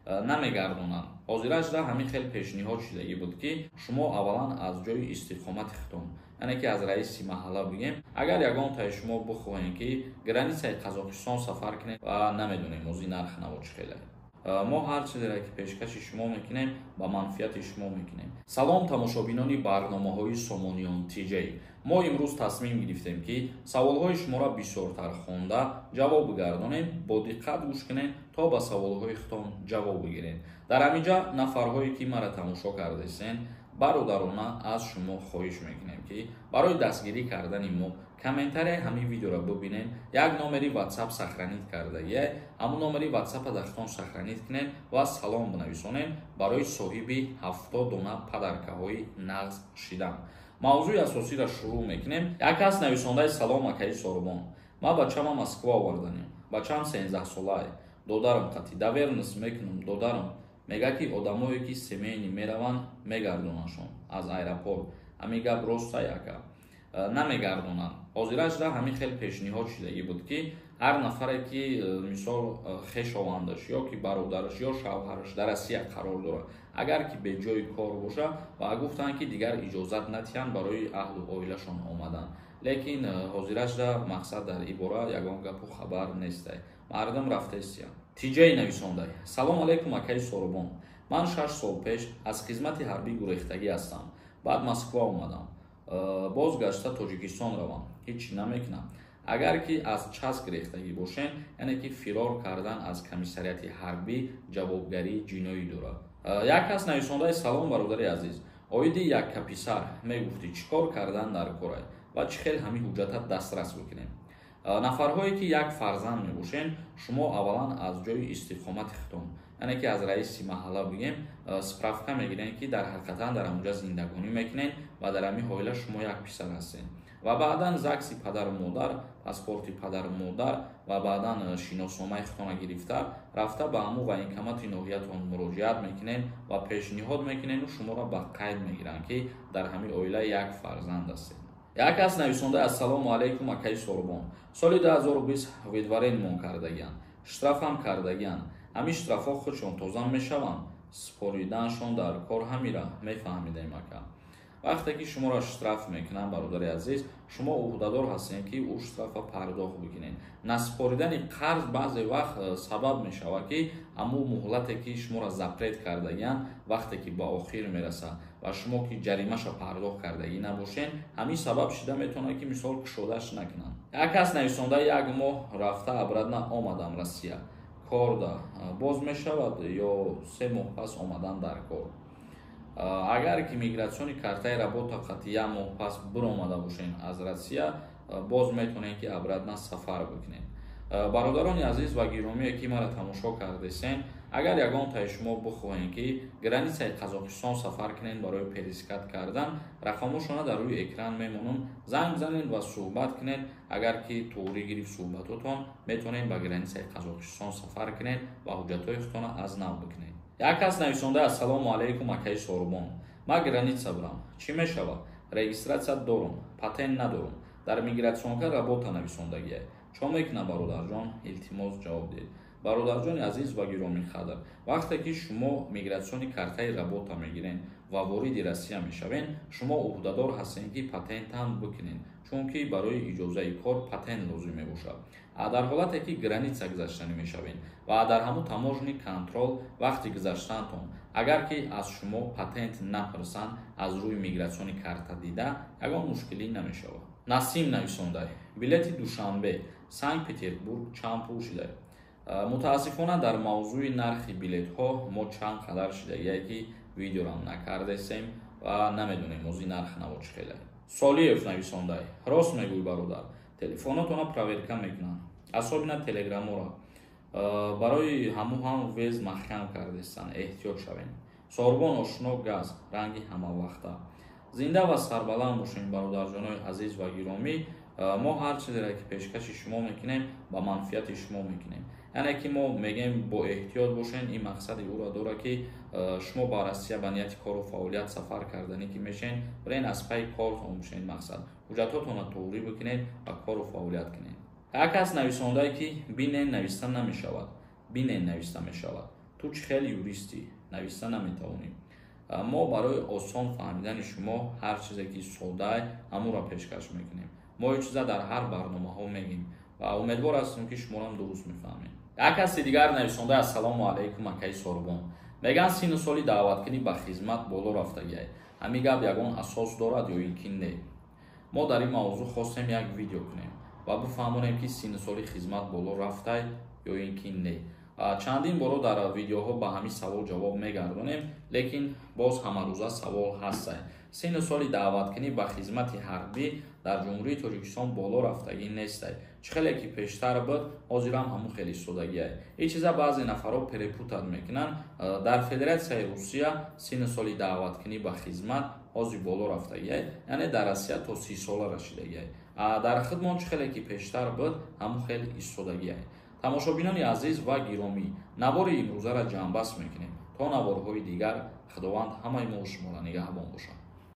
Намегардонанд. Ҳозирашда ҳамин хел пешниҳод шудагӣ буд, ки шумо аввалан аз ҷои истиқомати худтон, яъне ки аз раиси маҳалла бигем, агар ягонтаи шумо бихоҳем, ки границаи Қазоқистон сафар кунем, ва намедонем ози нарх наво чӣ хеле. Мо ҳар чизеро, ки пешкаши шумо мекунем, ба манфиати шумо мекунем. Салом, тамошобинони барномаҳои Сомониён ТЖ. Мо имрӯз тасмим гирифтем, ки саволҳои шуморо бисёртар хонда ҷавоб бигардонем. Бо диққат гӯш кунед, то ба саволҳои худтон ҷавоб бигиред. Дар ҳаминҷа нафарҳое, ки маро тамошо кардесен, бародарона аз шумо хоҳиш мекунем, ки барои дастгирӣ кардани мо комментарияи ҳамин видеоро бибинед. Як номери WhatsApp сохранить кардагия, ҳамун номери WhatsApp дар худтон сохранить кунед ва салом бинависонед барои соҳиби 70 дона подаркаҳои нағз шидан. Мавзӯи асосиро шурӯъ мекунем. Як кас нависондаи: «Салом, акаи Сорбон, ман бачама Москва оварданем, бачам 13-солае, додарам қати доверенность мекунам. Додарам мега, ки одамое, ки семейный мераванд, мегардонандшон аз аэропорт. Ҳамин гап ростай, ака?» Намегардонанд. Ҳозирашда ҳамин хел пешниҳод шудагӣ буд, ки ҳар нафаре, ки мисол хешовандаш ё ки бародараш ё шавҳараш дар Россия қарор дорад, агар ки беҷои кор боша, ва гуфтанд, ки дигар иҷозат натиҳанд барои аҳлу оилашон омадан. Лекин ҳозирашда мақсад дар ибора ягон гапу хабар нестай, мардум рафтаистиянд. Тиҷаи нависондай: «Салом алейкум, акаи Сорбон, ман 6 сол пеш аз хизмати ҳарбӣ гурехтагӣ ҳастам, баъд Москва омадам. Боз гашта Тоҷикистон равам, ҳеҷ чӣ намекунам?» Агар ки аз часть гирехтагӣ бошем, яъне ки фирор кардан аз комиссариати ҳарбӣ ҷавобгарии ҷиноӣ дорад. Як кас нависондаи: «Салом, бародари азиз, оиди якка писар мегуфтӣ, чӣ кор кардан дар корай ва чӣ хел ҳамин ҳуҷҷата дастрас бикунем?» Нафарҳое, ки як фарзанд мебошен, шумо аввалан аз ҷои истиқомати худтон, яъне ки аз раиси маҳалла бигем, справка мегирем, ки дар ҳақиқатан дар ҳамонҷа зиндагонӣ мекунед ва дар ҳамин оила шумо як писар ҳастед, ва баъдан ЗАГСи падару модар, паспорти падару модар ва баъдан шиносномаи худтона гирифта рафта, ба ҳамун военкомати ноҳиятон муроҷиат мекунед ва пешниҳод мекунеду шуморо ба қайд мегиранд, ки дар ҳамин оила як фарзанд ҳастед. Як кас нависонда: «Ассалому алайкум, акаи Сорбон, соли 2020 выдворение мон кардагиянд, штрафам кардагиянд. Ҳамин штрафҳо худшон тоза мешаванд? Спориданшон дар кор ҳамира мефаҳмидаем, ака?» Вақте ки шуморо штраф мекунанд, бародари азиз, шумо ӯҳдадор ҳастед, ки ӯ штрафа пардохт бикунед. Насупоридани қарз баъзе вақт сабаб мешавад, ки ҳамун муҳлате, ки шуморо запрет кардагиянд, вақте ки ба охир мерасад ва шумо ки ҷаримаша пардохт кардагӣ набошед, ҳамин сабаб шида метавонад, ки мисол кушодааш накунанд. Як кас нависонда: «Як моҳ рафта, обратно омадам Россия, корда боз мешавад ё 3 моҳ пас омадан дар кор?» Агар ки миграционный картаи работа қати як моҳ пас биромада бошед аз Россия, боз метавонед, ки обратно сафар бикунед. Бародарони азиз ва гиромие, ки маро тамошо кардесен, агар ягонтаи шумо бихоҳем, ки границаи Қазоқистон сафар кунед барои пересекать кардан, рақамошона дар рӯи экран мемонам, занг бизанед ва суҳбат кунед. Агар ки туғрӣ гирифт суҳбатотон, метавонед ба границаи Қазоқистон сафар кунед ва ҳуҷҷатҳои худтонро аз нав бикунед. Як кас нависонда: «Ассалому алайкум, акаи Сорбон, ман граница бурам, чӣ мешавад? Регистрация дорум, патент надорум, дар миграционка работа нависондагия, чо мекунам, бародарҷон? Илтимос, ҷавоб диҳед.» Бародарҷони азиз ва гиромиқадр, вақте ки шумо миграционный картаи работа мегиред ва вориди Россия мешавед, шумо ӯҳдадор ҳастед, ки патентам бикунед, чунки барои иҷозаи кор патент лозим мебошад. Дар ҳолате ки граница гузаштанӣ мешавед ва дар ҳамун таможенный контроль вақти гузаштаантон агар ки аз шумо патент напурсанд, аз рӯи миграционный карта дида ягон мушкилӣ намешавад. Насим нависондай: «Билети Душанбе Санкт Петербург чанд пул шидай?» Мутаассифона, дар мавзӯи нархи билетҳо мо чанд қадар шидагие, ки видеорам накардесем ва намедонем ози нарх наво чӣ хеле. Солиев нависондай: «Рост мегӯй, бародар, телефонотона проверка мекунанд, особенно телеграмморо, барои ҳаму ҳам вез маҳкам кардестан, эҳтиёт шавем. Сорбон ошно газ ранги ҳамавақта. Зинда ва сарбаланд бошем, бародарҷонои азиз ва гиромӣ. Мо ҳар чизеро, ки пешкаши шумо мекунем, ба манфиати шумо мекунем, яъне ки мо мегӯем, бо эҳтиёт бошен. Ин мақсади ӯро дорад, ки шумо ба Россия ба нияти кору фаъолият сафар карданӣ ки мешен, бирен, аз пайи кортон бошен, мақсад ҳуҷҷатотонро туғрӣ бикунед ва кору фаъолият кунед. Як кас нависондае, ки бинен нависта намешавад, бинен нависта мешавад. Ту чӣ хел юристӣ, нависта наметавонӣ? Мо барои осон фаҳмидани шумо ҳар чизе ки содай, ҳамонро пешкаш мекунем. Мо ин чиза дар ҳар барномаҳо мегӯем ва умедвор ҳастем, ки шуморам дуруст мефаҳмед. Як каси дигар нависонда: «Ассалому алайкум, акаи Сорбон. Мегӯянд, синну соли даъваткунӣ ба хизмат боло рафтагиай. Ҳамин гап ягон асос дорад ё ин ки не?» Мо дар ин мавзӯъ хостем як видео кунем ва бифаҳмонем, ки синну соли хизмат боло рафтай ё ин ки не. Чандин боро дар видеоҳо ба ҳамин савол ҷавоб мегардонем, лекин боз ҳамарӯза савол ҳастай. Синну соли даъваткунӣ ба хизмати ҳарбӣ дар Ҷумҳурии Тоҷикистон боло рафтагӣ нестай. Чӣ хеле ки пештар буд, ҳозирам ҳамун хеле истодагиай. Ин чиза баъзе нафарҳо перепутать мекунанд. Дар Федератсияи Русия синну соли даъваткунӣ ба хизмат ҳозир боло рафтагиай, яъне дар Россия то 30 сола расидагиай. Дар худмон чӣ хеле ки пештар буд, ҳамун хел истодагиай. Тамошобинони азиз ва гиромӣ, навори имрӯзаро ҷамъбаст мекунем. То наворҳои дигар Худованд ҳамаи мо шуморо нигаҳбон бошад.